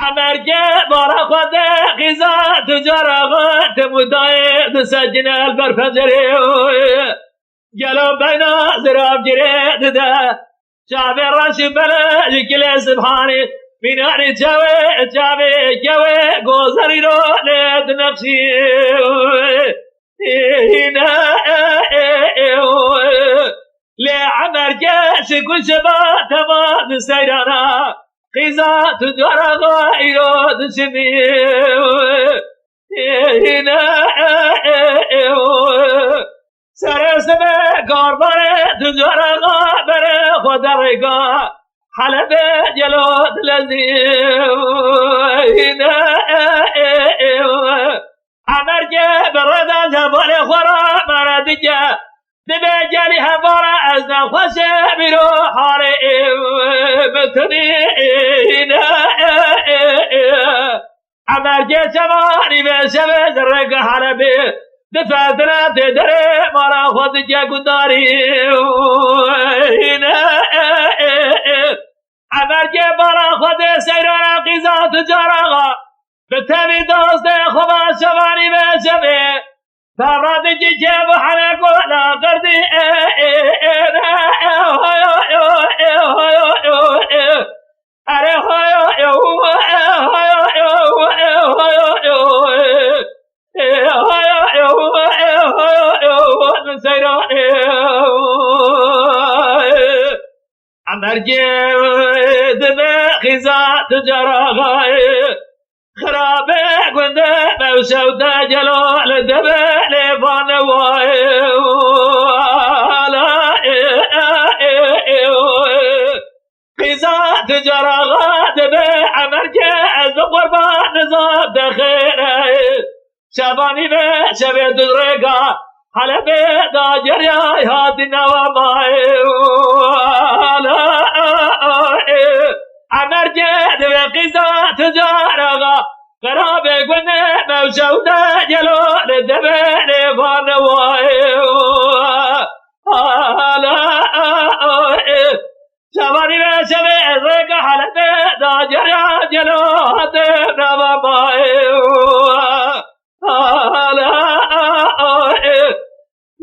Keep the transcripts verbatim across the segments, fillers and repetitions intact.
Emerge bara xwe de qîza tu cara xwe te mudayê di secine li ber pencerê. Gelo beyna zirabgirê dide. Çavê reş û belê ji kilê Sibhanî. Mînanî çavê, çavê kewê gozerî ro lê dinexşî. Hîne, lê Emerge şik û şeba tema di seyrana. Qîza tu cara xwe îro dişimî. Hîne, serê sibê karvanê tu cara xwe berê xwe derêka. Helebê gelo dilezî. Hîne, Emerge bi rêda hevalê xwe re mere dike. Dibê gelî hevara ez nexweşê bîro halê ê bitinî. Emerge çevanî vê şevê di rêka Helebê difetine tê derê mala xwe dike gudarî. Emerge bara xwe dê seyrana qîza tu cara xwe. Bi tevî dostê xwe va şevanî vê şevê. Ferra dikî kê bi here ku la qerdî. Ere hoyo, hoyo, hoyo, hoyo, hoyo, hoyo, hoyo, hoyo, hoyo, hoyo, seyranê. Emergê dibe xîza tu cara xwe. Xirabe gundê mewşewte gelo li debe lê vane waye. Qîza tu cara xwe dibe Emergê ez bi qurban nizam de xêre. Şevanî ve şevê di rêka Helebê da geriyay hatî nava mayê. Emergê divê qîza tu cara xwe. Xirabê gune mewşewde gelo li debe lê vane waye. Şevanî ve şevê rêka Helebê da geriya gelo hate nava mayê. Ala, ala, e.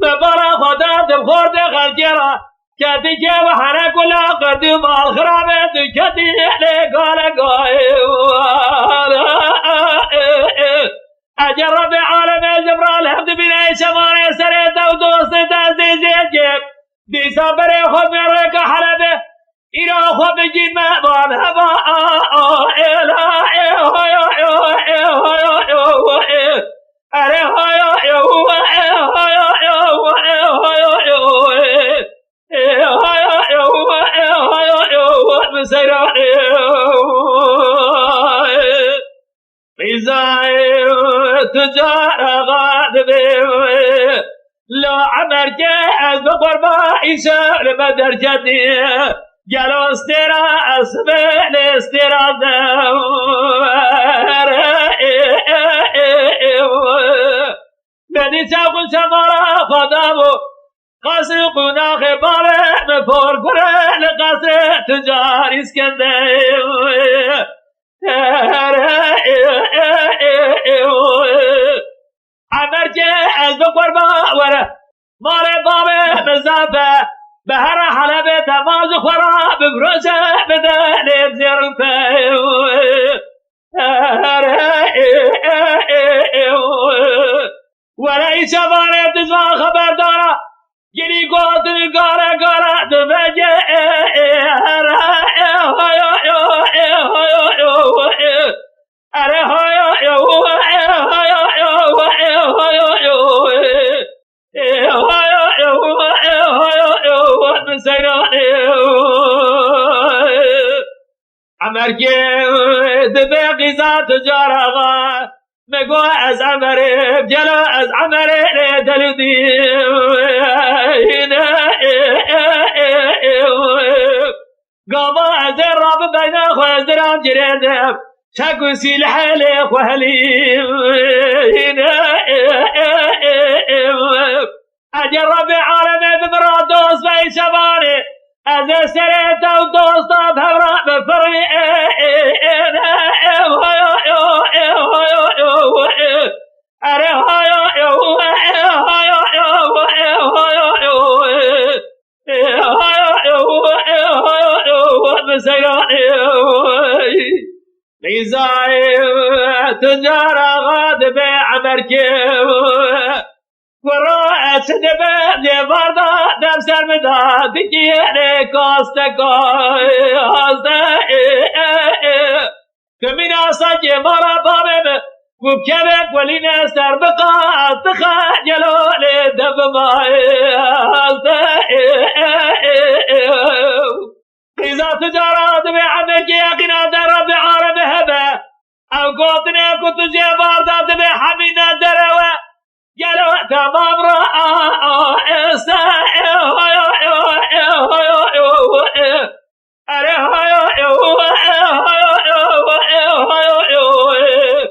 Me bara xwe da di xortê xelkê re. Ketî kê ve here kula qedî mal xirabe tu ketî lê gale gayê. Ala, e, e. Eger Rebê alemê ji vir re li hev dibîne, şevanê serê te û dostê te zêzê kê. Dîsa berê xwe bi rêka Helebê. Îro xwe bigî me van heva a, a, êla, ê, hoyo, ê, ê, hoyo, ê, hoyo, ê. Erê hoyo, ê, û, ê, hoyo, ê, û, ê, hoyo, ê, ê, ê, ê. Ê, hoyo, ê, û, ê, hoyo, ê, û, bi seyranê, ê. Qîzayê tu cara xadibê. Lo Emergê ez bi qurba îşev li me derketî. Gelo stêra ez sibê lê stêra de. Benî çaw qûnçe mala xwe dabû. Qasî qûnaxê bavê min por kurê li qasê tucar Îskender. Emergê ez bi qurba were. Malê bavê min zaf e. Bi here Helebê te mal ji xwe re bifroşe bide lê zêrûpe. Were îşevanê dijna xeberdara. Girî gotin gare gare divege. Ere hoyo, ê, hoyo, ê, hoyo, ê. Ere hoyo, ê, û, ê, hoyo, ê, û, ê, hoyo, ê, û, ê. Ê, hoyo, ê, û, ê, hoyo, ê, û, min seyranê. Emergê dibe qîza tu cara xwe. Me got ez Emerê, gelo ez Emerê lê delûdî. Gava ez ê rabibeyne xwe ez diran girêdim. Çek û sîlhê lê xwe helî. Eger Rebê alemê bi min re dost be îşevanê, ez ê serê te û dosta bi hev re bifirî. Qîzayê tucar axa dibe Emerkê. Kuro ez çi dibe dêvar da dem ser min da dikî lê kasteka. Aste ê ê ê. Kimîna sancê mala bavê min, ku kevê kulîne ser biqas dixe gelo lê de bimayê. Aste ê ê ê ê. Qîza tu cara dibê Emerkê yeqîna de Rebbê alemê hebe. Ew gotinê ku tu jê bar da dibê hemîne derewe. Gelo temam ra a a êste ê hoyo ê ê hoyo ê ê. Erê hoyo ê ê hoyo ê ê hoyo ê ê hoyo ê ê.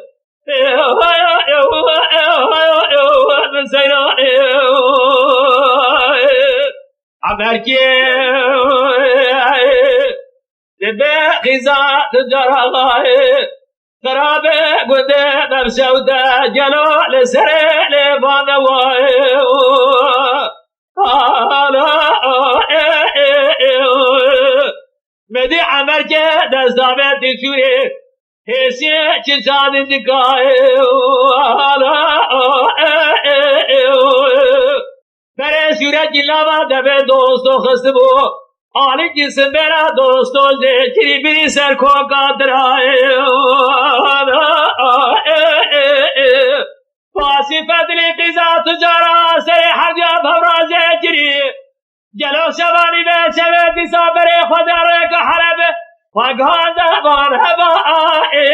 Ê hoyo ê ê hoyo ê ê min seyranê. Emerkê. Dibe qîza tu cara ê. Xirabe gundê berşew de gelo li serê lê vanewayê. Ala ê ê ê. Medî Emerkê dest dabe tîşûrê. Hêşê çi çadî dikayê. Ala ê ê ê. Berê şûrekî lava devê dosto xistibû. Alîkî simbêra dosto jê kirî birî ser koka dirayê. Pasî fedilî qîza tu cara serê herdiya bevra jê kirî. Gelo şevanî be şevê dîsa berê xwe de rêka herebe. Xwe gihande van heva a ê